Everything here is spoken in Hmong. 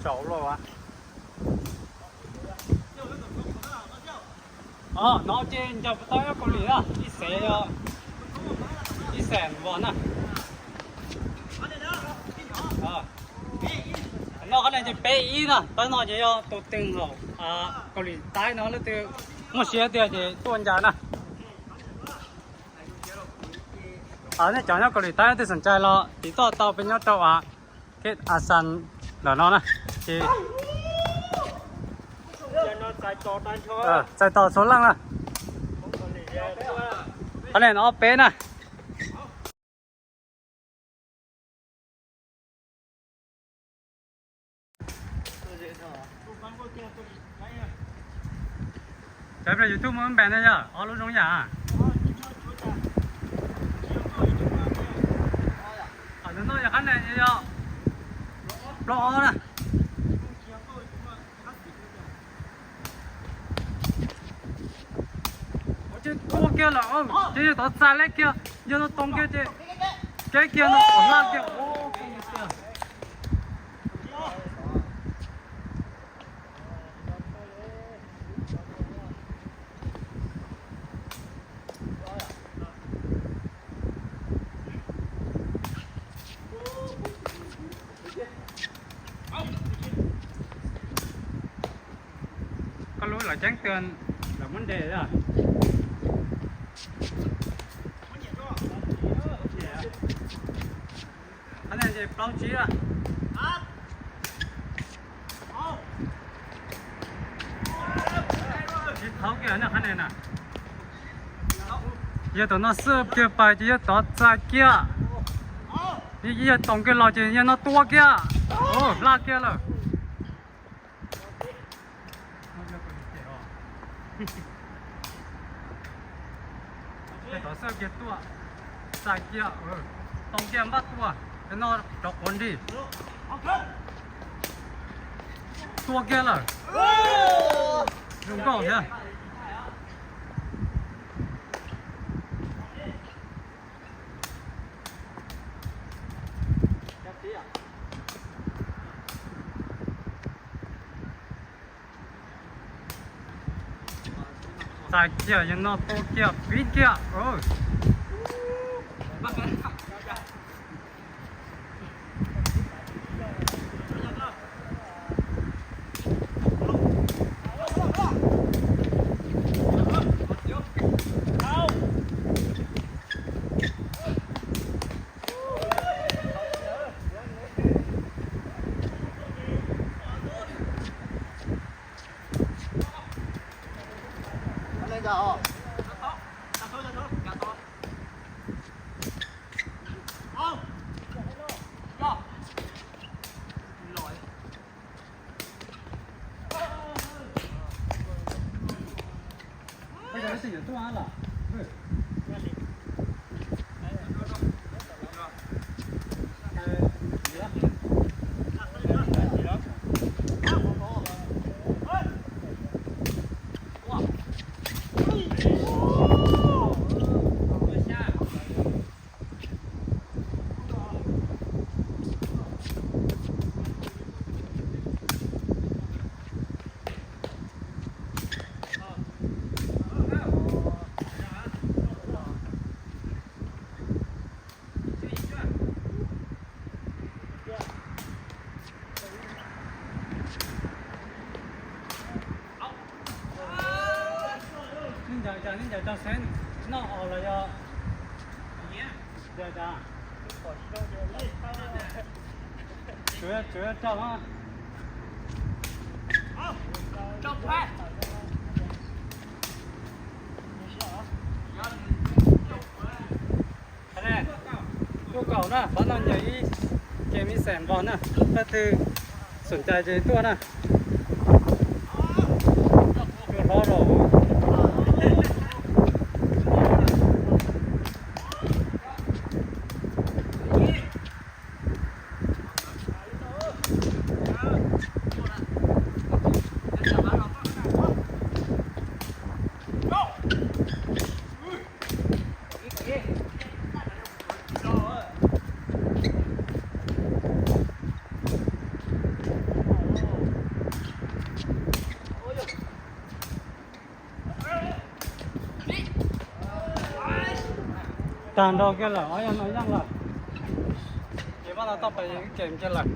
Zaum los. Os, no ces ncaws puas tau nyob Kaus Lim na, ib xees, ib xees vos na. No qhov no ces peb ib na, tab no ces yog tus teeg hauv Kaus Lim Taib no leej twg muaj siab tiag ces tuaj ncaws na. Nej cov nyob Kaus Lim Taib leej twg xom ncai los tiv toj tau peb nyob rau a, keb a xan ntawm no na. Ces txais tos txhua leej na. Qhov no ob peb na. Cov peb YouTube muaj npe na yog ob lub zoo yam. Nws no yog qhab ne yog plaub ob na. Ces tua kiag lawm, ces yog tov txais leb kiag, yog no too kiag ces keb kiag no kom laj kiag. Koj lub lawv ceeb twg lawv muab ntes. Qhov no ces plaub tsib. Tsis thaub kiag na qhov no na. Yog tom no xwb kiag pais ces yog tov txais kiag. Yog toom kiag los ces yog no tua kiag. Laj kiag lawm. Tov xwb kiag tuaj, txais kiag, toom kiag npaj tua, no rov quav nrig. Tua kiag lawm. Zoo nkauj thiab. Txais kiag yog no tua kiag pib kiag. Nej ncaws, nej ncaws rau seb noj os los yog. Tsuav, tsuav rau. Tuaj kaum na, qhov no ncaws ib, ces me xees npog na, leej twg xom ncai ces tuaj na. Hlob los. Tag nrho kiag lawm, ob yog no yeej lawm. Ces pab no toj pas ces wb ces mus kiag lawm.